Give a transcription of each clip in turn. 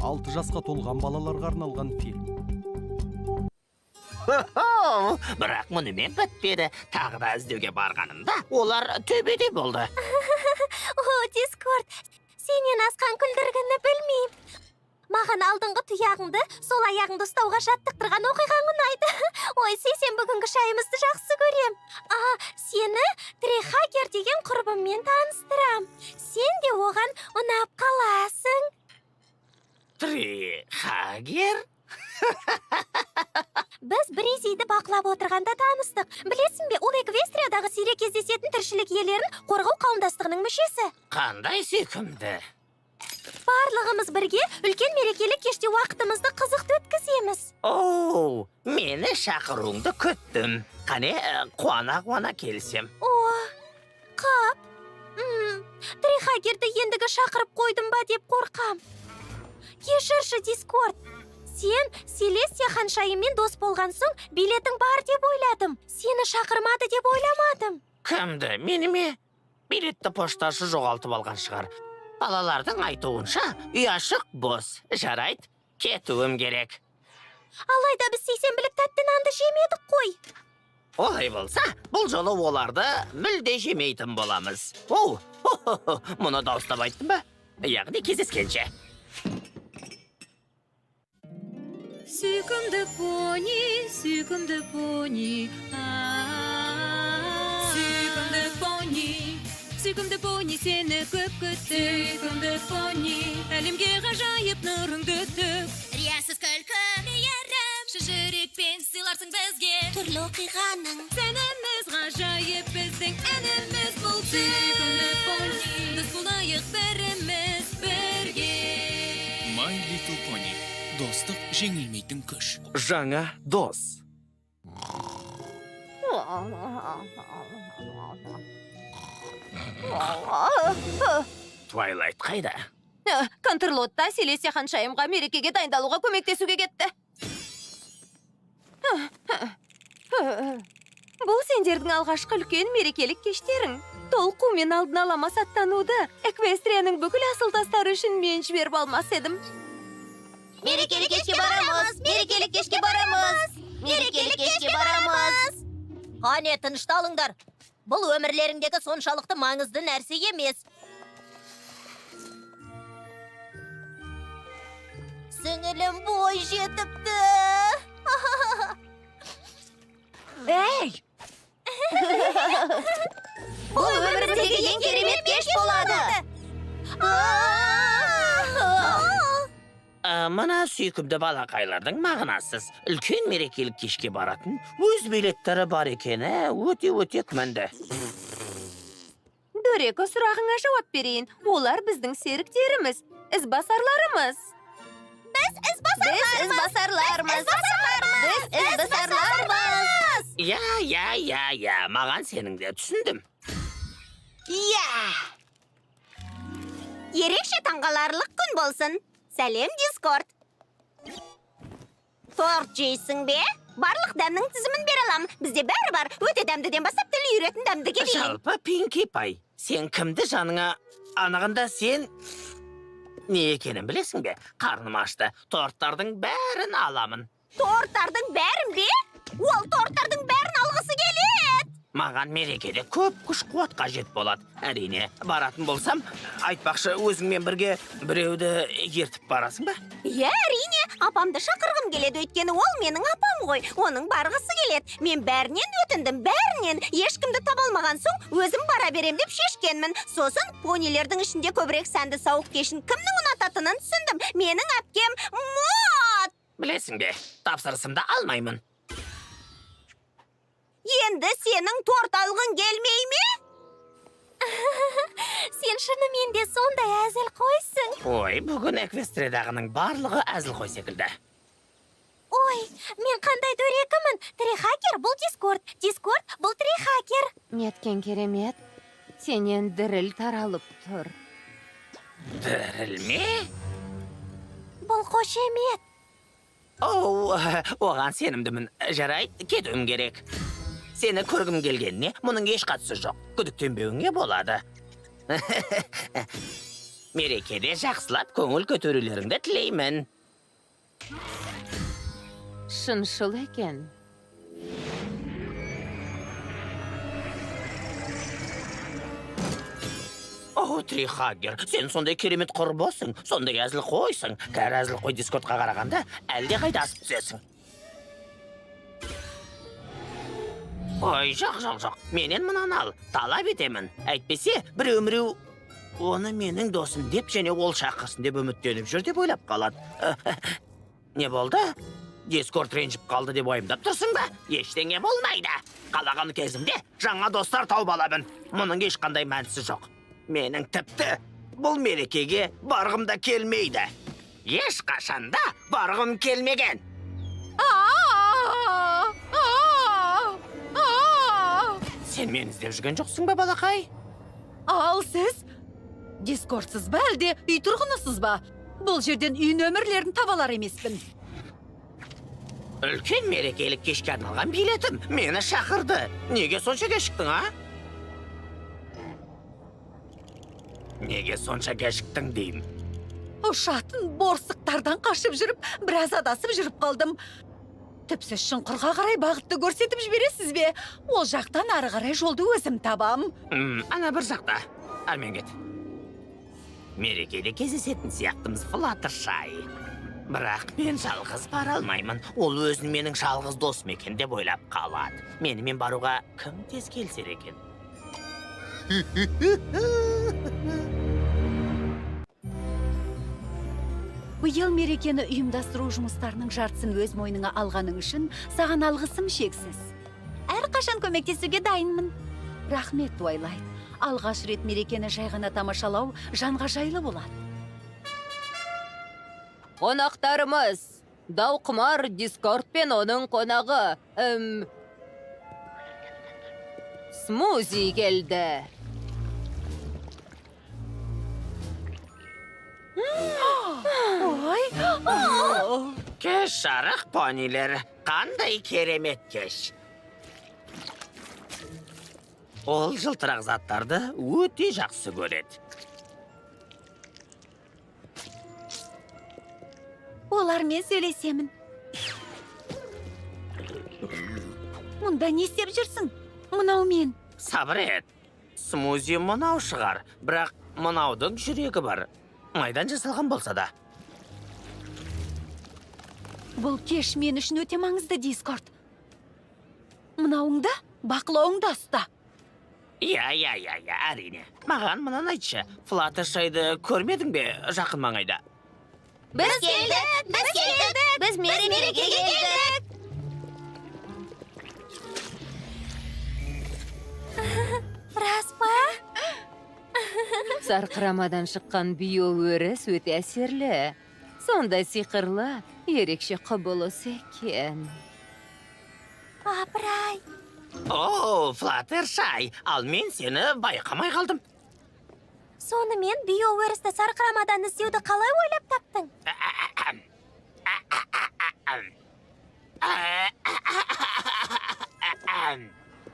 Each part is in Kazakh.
6 жасқа толған балаларға арналған фильм. Хо-хо! Бірақ мұнымен бітпеді. Тағы да іздеуге барғанымда, олар төбеде болды. О, Дискорд, сенен асқан күлдіргіні білмеймін. Маған алдыңғы тұяғыңды сол аяғыңды ұстауға жаттықтырған оқиғаң ұнайды. Ой, сен бүгінгі шайымызды жақсы көрем. А, сені Трихакер деген құрбыммен таныстырам. Сен де оған ұнап қаласың. Трихагер? Біз Бризиді бақылап отырғанда таныстық. Білесің бе, ол Эквестриядағы сирек кездесетін тіршілік иелерін қорғау қауымдастығының мүшесі. Қандай сүйкімді. Барлығымыз бірге үлкен мерекелік кеште уақытымызды қызықты өткіземіз. Оу, мені шақыруыңды күттім. Қане, қуана-қуана келсем. О, қап. Трихагерді ендігі шақырып қойдым ба деп қорқам. Кешірші, Дискорд. Сен Селестия ханшайыммен дос болған соң билетің бар деп ойладым. Сені шақырмады деп ойламадым. Кімді, мені ме? Билетті пошташы жоғалтып алған шығар. Балалардың айтуынша, ұяшық бос. Жарайды, кетуім керек. Алайда біз сейсенбілік тәтті нанды жемедік қой. Олай болса, бұл жолы оларды мүлде жемейтін боламыз. Оу, хо-хо-хо, мұны дауыстап айттым ба? Яғни кездескенше. Сүйкімді пони, сүйкімді пони, а-а-а. Сүйкімді пони, сүйкімді пони, сені көп күттік. Сүйкімді пони, әлемге ғажайып нұрыңды төк. Риясыз күлкі, мейірім, Шын жүрекпен сыйларсың бізге. Түрлі оқиғаның Сәніміз ғажайып, біздің әніміз бұл. Сүйкімді пони, дос болайық бәріміз бірге. My Little Pony. Достық жеңілмейтін күш. Жаңа дос. Твайлайт қайда? Кантерлотта Селестия ханшайымға мерекеге дайындалуға көмектесуге кетті. Бұл сендердің алғашқы үлкен мерекелік кештерің. Толқу мен алдын ала масаттануды Эквестрияның бүкіл асыл тастары үшін мен жіберіп алмас едім. Мерекелік кешке барамыз! Мерекелік кешке барамыз! Мерекелік кешке барамыз! Қане, тынышталыңдар. Бұл өмірлеріңдегі соншалықты маңызды нәрсе емес. Сіңілім бой жетіпті. Эй! Бұл өміріміздегі ең керемет кеш болады. Мына сүйкімді балақайлардың мағынасыз үлкен мерекелік кешке баратын өз билеттері бар екені өте-өте күмәнді. Дөрекі сұрағыңа жауап берейін. Олар біздің серіктеріміз, ізбасарларымыз. Біз ізбасарлармыз. Біз ізбасарлармыз. Я, я, я, я, маған сеніңдер, түсіндім. Иә! Ерекше таңғаларлық күн болсын. Сәлем, Дискорд. Торт жейсің бе? Барлық дәмнің тізімін бере алам. Бізде бәрі бар. Өте дәмдіден бастап тіл үйіретін дәмдіге дейін. Жалпы, Пинки Пай, сен кімді жаныңа анығында сен не екенін білесің бе? Қарным ашты. Торттардың бәрін аламын. Торттардың бәрін бе? Ол торттардың бәрін алғысы келеді. Маған мерекеде көп күш қуат қажет болады. Әрине, баратын болсам, айтпақшы, өзіңмен бірге біреуді ертіп барасың ба? Иә, әрине, апамды шақырғым келеді, өйткені ол менің апам ғой. Оның барғысы келеді. Мен бәрінен өтіндім, бәрінен. Ешкімді таба алмаған соң, өзім бара берем деп шешкенмін. Сосын понилердің ішінде көбірек сәнді сауық кешін кімнің ұнататынын түсіндім. Менің әпкем Мод! Білесің бе, тапсырысымды алмаймын. Енді сенің торт алғың келмей ме? Сен шынымен де сондай әзілқойсың. Ой, бүгін Эквестриядағының барлығы әзілқой секілді. Ой, мен қандай дөрекімін. Трихакер бұл Дискорд, Дискорд бұл Трихакер. Неткен керемет. Сенен діріл таралып тұр. Діріл ме? Бұл қошемет. Оу, оған сенімдімін. Жарайды, кетуім керек. Сені көргім келгеніне мұның еш қатысы жоқ. Күдіктенбеуіңе болады. Мерекеде жақсылап көңіл көтерулеріңді тілеймін. Шыншыл екен. О, Трихаггер, сен сондай керемет құрбысың, сондай әзілқойсың. Кәрі әзілқой Дискордқа қарағанда әлдеқайда асып түсесің. Ой, жоқ, жоқ, жоқ. Менен мынаны ал. Талап етемін. Әйтпесе, біреу-міреу оны менің досым деп және ол шақырсын деп үміттеніп жүр деп ойлап қалады. Не болды? Дискорд ренжіп қалды деп уайымдап тұрсың ба? Ештеңе болмайды. Қалаған кезімде жаңа достар тауып аламын. Мұның ешқандай мәнісі жоқ. Менің тіпті бұл мерекеге барғым да келмейді. Ешқашан да барғым келмеген. Сен мені іздеп жүрген жоқсың ба, балақай? Ал сіз Дискордсыз ба, әлде үй тұрғынысыз ба? Бұл жерден үй нөмірлерін таба алар емеспін. Үлкен мерекелік кешке арналған билетім мені шақырды. Неге сонша кешіктің, а? Неге сонша кешіктің деймін. Ұшатын борсықтардан қашып жүріп, біраз адасып жүріп қалдым. Түпсіз шұңқырға қарай бағытты көрсетіп жібересіз бе? Ол жақтан ары қарай жолды өзім табам. Ана бір жақта. Әрмен кет. Мерекеде кездесетін сияқтымыз, Флаттершай. Бірақ мен жалғыз бара алмаймын. Ол өзін менің жалғыз досым екен деп ойлап қалады. Менімен баруға кім тез келісер екен? Биыл мерекені ұйымдастыру жұмыстарының жартысын өз мойныңа алғаның үшін саған алғысым шексіз. Әрқашан көмектесуге дайынмын. Рахмет, Твайлайт. Алғаш рет мерекені жай ғана тамашалау жанға жайлы болады. Қонақтарымыз, Дауқұмар Дискорд пен оның қонағы, Смузи келді. Ой, Кеш жарық, понилер. Қандай керемет кеш. Ол жылтырақ заттарды өте жақсы көреді. Олармен сөйлесемін. Мұнда не істеп жүрсің? Мынау мен. Сабыр ет. Смузи мынау шығар, бірақ мынаудың жүрегі бар. Майдан жасалған болса да. Бұл кеш мен үшін өте маңызды, Дискорд. Мынауыңды бақылауыңда ұста. Иә, иә, иә, иә, әрине. Маған мынаны айтшы. Флаттершайды көрмедің бе жақын маңайда? Біз келдік, біз келдік, біз мерекеге келдік. Рас па? Сарқырамадан шыққан биоөріс өте әсерлі. Сондай сиқырлы, ерекше құбылыс екен. Апырай. О, Флаттершай, ал мен сені байқамай қалдым. Сонымен биоөрісті сарқырамадан іздеуді қалай ойлап таптың?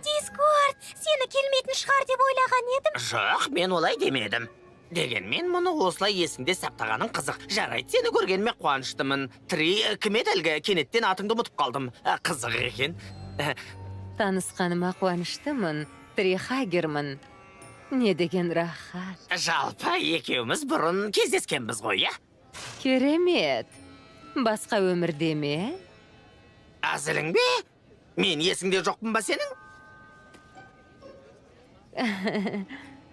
Дискорд, сені келмейтін шығар деп ойлаған едім. Жоқ, мен олай демедім. Дегенмен мұны осылай есіңде сақтағаның қызық. Жарайды, сені көргеніме қуаныштымын. Три, кім еді әлгі? Кенеттен атыңды ұмытып қалдым. Қызық екен. Танысқаныма қуаныштымын. Трихагермін. Не деген рахат. Жалпы екеуміз бұрын кездескенбіз ғой, иә? Керемет. Басқа өмірде ме? Әзілің бе? Мен есіңде жоқпын ба сенің?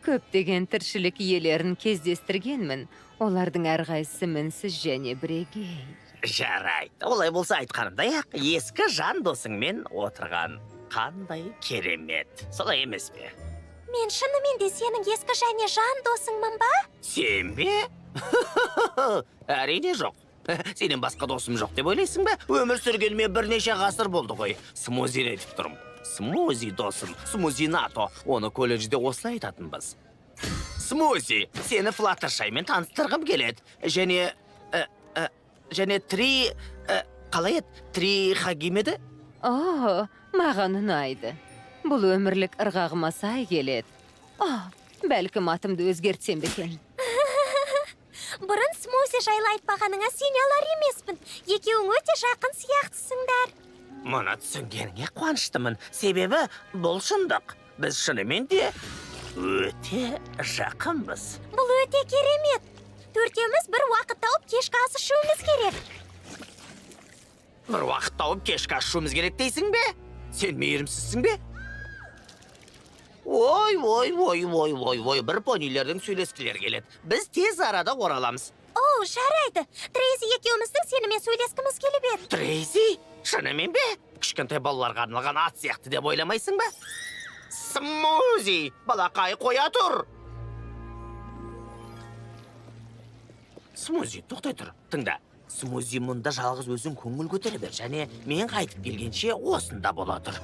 Көптеген тіршілік иелерін кездестіргенмін. Олардың әрқайсысы мінсіз және бірегей. Жарайды. Олай болса айтқанымдай-ақ, ескі жан досыңмен отырған қандай керемет. Солай емес пе? Мен шынымен де сенің ескі және жан досыңмын ба? Сен бе? Әрине жоқ. Сенен басқа досым жоқ деп ойлайсың ба? Өмір сүргеніме бірнеше ғасыр болды ғой. Смузи айтып тұрмын. Смузи досым, Смузи НАТО. Оны колледжде осылай айтатынбыз. Смузи, сені Флаттершаймен таныстырғым келеді. Және және Три қалай еді? Три Хагим еді? О, маған ұнайды. Бұл өмірлік ырғағыма сай келеді. О, бәлкім атымды өзгертсем бе екен. Бұрын Смузи жайлы айтпағаныңа сене алар емеспін. Екеуің өте жақын сияқтысыңдар. Мұны түсінгеніңе қуаныштымын. Себебі бұл шындық. Біз шынымен де өте жақынбыз. Бұл өте керемет. Төртеуміз бір уақыт тауып кешкі ас ішуіміз керек. Бір уақыт тауып кешкі ас ішуіміз керек дейсің бе? Сен мейірімсізсің бе? Ой, ой, ой, ой, ой, ой, бір понилердің сөйлескілері келеді. Біз тез арада ораламыз. Оу, жарайды. Трейзи екеуміздің сенімен сөйлескіміз келіп еді. Трейзи? Шынымен бе? Кішкентай балаларға арналған ат сияқты деп ойламайсың ба? Смузи, балақай қоя тұр. Смузи, тоқтай тұр, тыңда. Смузи мұнда жалғыз өзің көңіл көтере бер, және мен қайтып келгенше осында бола тұр.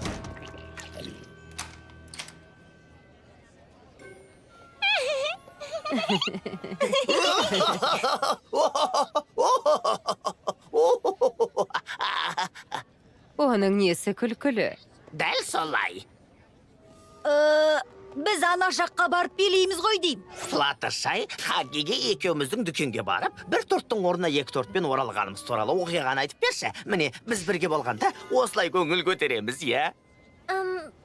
Оның несі күлкілі? Дәл солай. Біз ана жаққа барып билейміз ғой деймін. Флаттершай Хаггиге екеуміздің дүкенге барып, бір торттың орнына екі тортпен оралғанымыз туралы оқиғаны айтып берші. Міне, біз бірге болғанда осылай көңіл көтереміз, иә?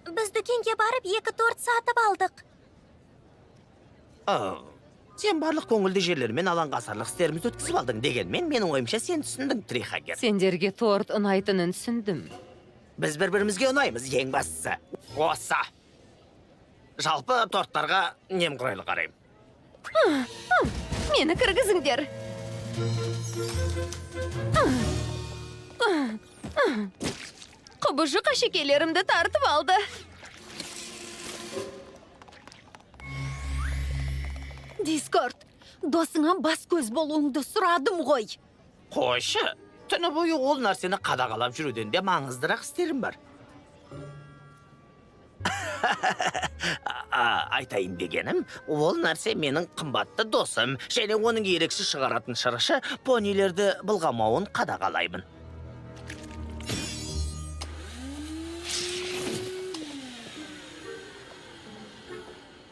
Біз дүкенге барып екі торт сатып алдық. Сен барлық көңілді жерлермен алаңға асарлық істерімізді өткізіп алдың дегенмен, менің ойымша сен түсіндің, Трихагер. Сендерге торт ұнайтынын түсіндім. Біз бір-бірімізге ұнаймыз, ең бастысы. Осы. Жалпы торттарға немқұрайлы қараймын. Мені кіргізіңдер. Құбыжық әшекейлерімді тартып алды. Дискорд, досыңа бас көз болуыңды сұрадым ғой. Қойшы, түні бойы ол нәрсені қадағалап жүруден де маңыздырақ істерім бар. Айтайын дегенім, ол нәрсе менің қымбатты досым, және оның ерекше шығаратын шырышы понилерді былғамауын қадағалаймын.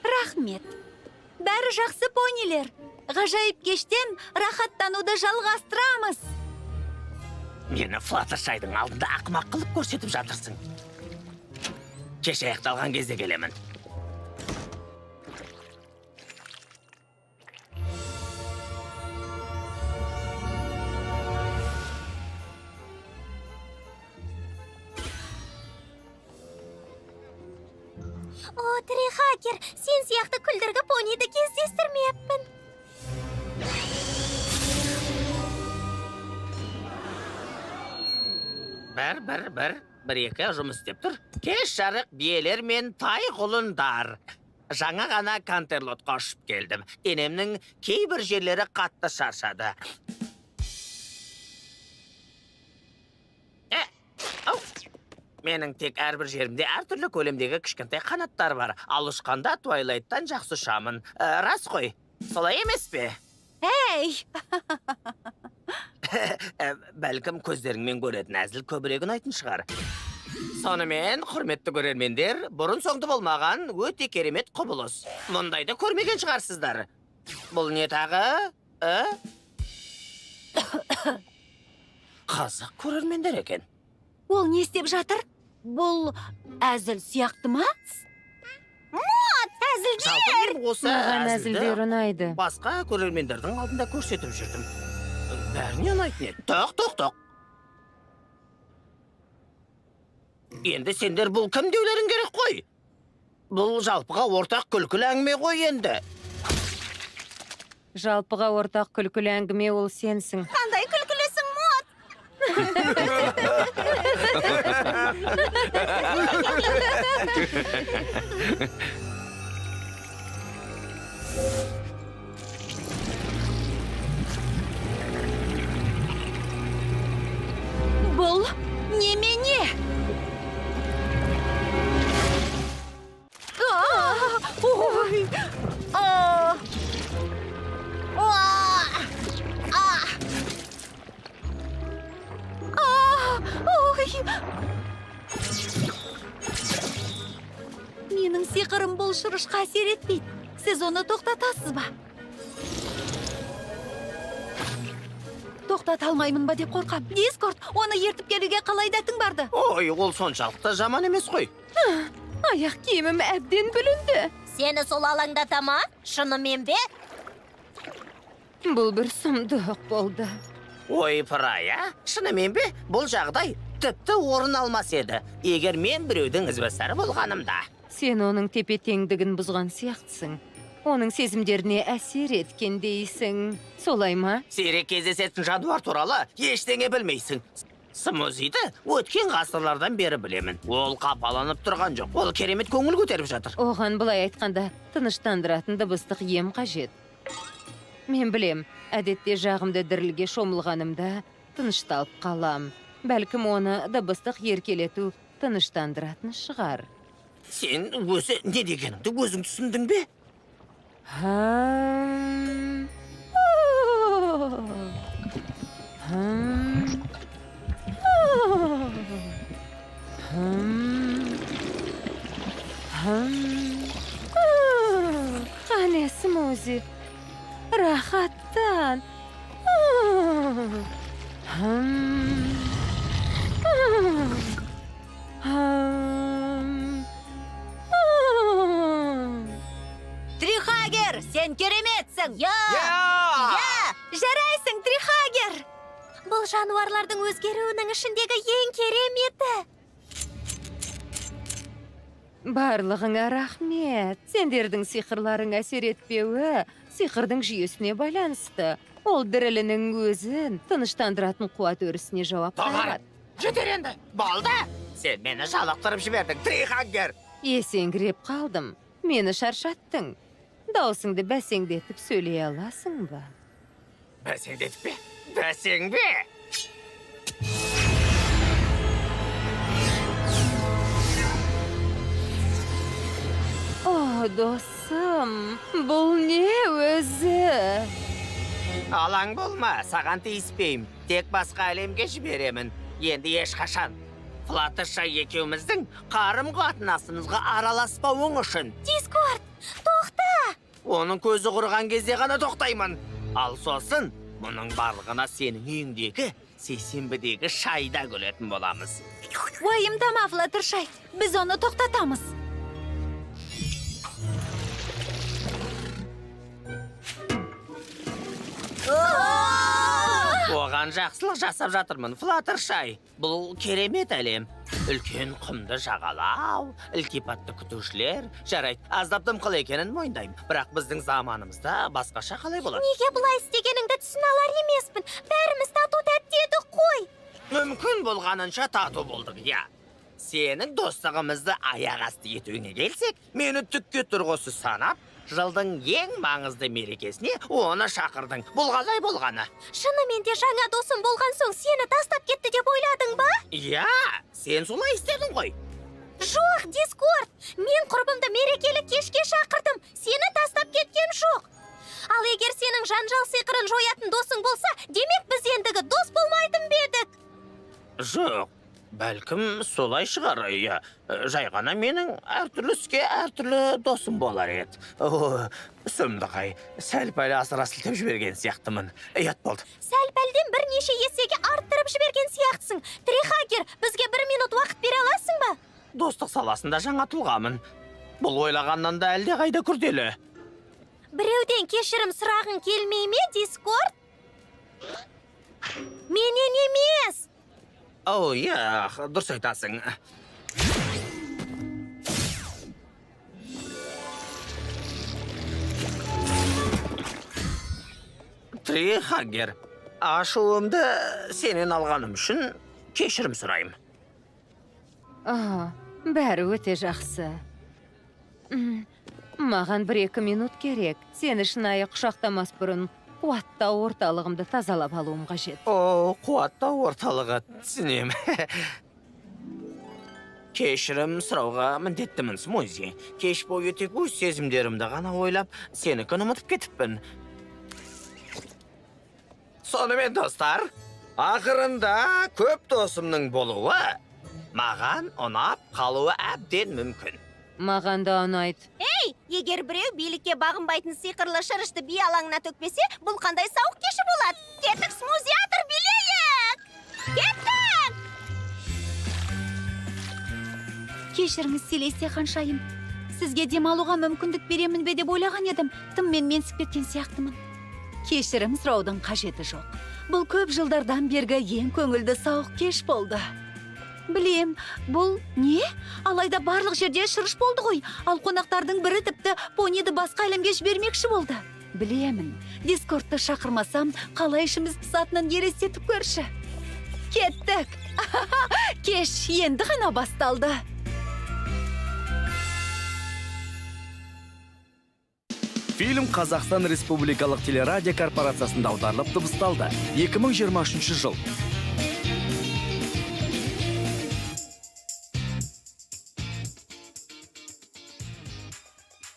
Рахмет. Бәрі жақсы, понилер. Ғажайып кештен рахаттануды жалғастырамыз. Мені Флаттершайдың алдында ақымақ қылып көрсетіп жатырсың. Кеш аяқталған кезде келемін. О, Трихакер, сен сияқты күлдіргі пониді кездестірмеппін. Бір, бір, бір, бір, екі жұмыс істеп тұр. Кеш жарық биелер мен тай құлындар. Жаңа ғана Кантерлотқа ұшып келдім. Денемнің кейбір жерлері қатты шаршады. Ау! Менің тек әрбір жерімде әртүрлі көлемдегі кішкентай қанаттар бар. Ал ұшқанда Твайлайттан жақсы ұшамын. Рас қой. Солай емес пе? Эй! Бәлкім көздеріңмен көретін әзіл көбірек ұнайтын шығар. Сонымен, құрметті көрермендер, бұрын соңды болмаған өте керемет құбылыс. Мұндайды көрмеген шығарсыздар. Бұл не тағы? Қызық көрермендер екен. Ол не істеп жатыр? Бұл әзіл сияқты ма? Мот, әзілдер! Жалпы мен осы Маған әзілді әзілдер ұнайды. басқа көрермендердің алдында көрсетіп жүрдім. Бәріне ұнайтын еді. Тоқ, тоқ, тоқ. Енді сендер бұл кім деулерің керек қой? Бұл жалпыға ортақ күлкілі әңгіме ғой енді. Жалпыға ортақ күлкілі әңгіме ол сенсің. Қандай күлкілісің, Мот? Бұл немене? Ой! А! А! А! Ой! Менің сиқырым бұл шырышқа әсер етпейді. Сіз оны тоқтатасыз ба? Тоқтата алмаймын ба деп қорқам. Дискорд, оны ертіп келуге қалай дәтің барды? Ой, ол соншалықты жаман емес қой. Аяқ киімім әбден бүлінді. Сені сол алаңдата ма? Шынымен бе? Бұл бір сұмдық болды. Ой, пырай, а? Шынымен бе? Бұл жағдай тіпті орын алмас еді, егер мен біреудің ізбасары болғанымда. Сен оның тепе-теңдігін бұзған сияқтысың. Оның сезімдеріне әсер еткендейсің. Солай ма? Сирек кездесетін жануар туралы ештеңе білмейсің. Смузиді өткен ғасырлардан бері білемін. Ол қапаланып тұрған жоқ. Ол керемет көңіл көтеріп жатыр. Оған былай айтқанда тыныштандыратын дыбыстық ем қажет. Мен білем, әдетте жағымды дірілге шомылғанымда тынышталып қалам. Бәлкім оны дыбыстық еркелету тыныштандыратын шығар. Сен өзі не дегеніңді өзің түсіндің бе? Хм. Хм. Хм. Хм. Қане, Смузи? Рахаттан. Хм. Хм. Трихагер, сен кереметсің! Я! Я! Жарайсың, Трихагер! Бұл жануарлардың өзгеруінің ішіндегі ең кереметі. Барлығыңа рахмет. Сендердің сиқырларың әсер етпеуі сиқырдың жүйесіне байланысты. Ол дірілінің өзін тыныштандыратын қуат өрісіне жауап Тоғар! қайырады. Жетер енді! Болды! Сен мені жалықтырып жібердің, Трихагер! Есеңгіреп қалдым. Мені шаршаттың. Даусыңды бәсеңдетіп сөйлей аласың ба? Бәсеңдетіп пе? Бәсең бе? О, досым, бұл не өзі? Алаң болма, саған тиіспеймін. Тек басқа әлемге жіберемін. Енді ешқашан. Флаттершай екеуміздің қарым-қатынасымызға араласпауың үшін. Дискорд, тоқта! Оның көзі құрыған кезде ғана тоқтаймын. Ал сосын мұның барлығына сенің үйіңдегі сейсенбідегі шайда күлетін боламыз. Уайымдама, Флаттершай, біз оны тоқтатамыз. Оған жақсылық жасап жатырмын, Флаттершай. Бұл керемет әлем. Үлкен құмды жағалау, ілтипатты күтушілер. Жарайды, аздап дымқыл екенін мойындаймын. Бірақ біздің заманымызда басқаша қалай болады? Неге бұлай істегеніңді түсіне алар емеспін. Бәріміз тату тәтті едік қой. Мүмкін болғанынша тату болдық, иә. Сенің достығымызды аяқ асты етуіңе келсек, мені түкке тұрғысыз санап, жылдың ең маңызды мерекесіне оны шақырдың. Бұл қалай болғаны? Шынымен де жаңа досым болған соң сені тастап кетті деп ойладың ба? Иә, сен солай істедің ғой. Жоқ, Дискорд, мен құрбымды мерекелік кешке шақырдым. Сені тастап кеткен жоқ. Ал егер сенің жанжал сиқырын жоятын досың болса, демек біз ендігі дос болмайтын ба едік? Жоқ, бәлкім солай шығар. Иә, жай ғана менің әртүрлі іске әртүрлі досым болар еді. О, сұмдық-ай, сәл-пәл асыра сілтеп жіберген сияқтымын. Ұят болды. Сәл-пәлден бірнеше есеге арттырып жіберген сияқтысың. Трихагер, бізге бір минут уақыт бере аласың ба? Достық саласында жаңа тұлғамын. Бұл ойлағаннан да әлдеқайда күрделі. Біреуден кешірім сұрағың келмей ме, Дискорд? Менен емес. О, иә, дұрыс айтасың. Трихагер, ашуымды сенен алғаным үшін кешірім сұраймын. О, бәрі өте жақсы. Маған 1-2 минут керек. Сені шынайы құшақтамас бұрын қуаттау орталығымды тазалап алуым қажет. О, қуаттау орталығы, түсінемін. Кешірім сұрауға міндеттімін, Смузи. Кеш бойы тек өз сезімдерімді ғана ойлап, сенікін ұмытып кетіппін. Сонымен, достар, ақырында көп досымның болуы маған ұнап қалуы әбден мүмкін. Маған да ұнайды. Ей, егер біреу билікке бағынбайтын сиқырлы шырышты би алаңына төкпесе, бұл қандай сауық кеші болады? Кеттік, смузиатор, билейік! Кеттік! Кешіріңіз, Селестия ханшайым. Сізге демалуға мүмкіндік беремін бе деп ойлаған едім. Тым менменсіп кеткен сияқтымын. Кешірім сұраудың қажеті жоқ. Бұл көп жылдардан бергі ең көңілді сауық кеш болды. Білем, бұл не? Алайда барлық жерде шырыш болды ғой. Ал қонақтардың бірі тіпті пониді басқа әлемге жібермекші болды. Білемін, Дискордты шақырмасам, қалай ішіміз пысатынын елестетіп көрші. Кеттік. Кеш енді ғана басталды. Фильм Қазақстан Республикалық телерадио корпорациясында аударылып дыбысталды. 2023 жыл.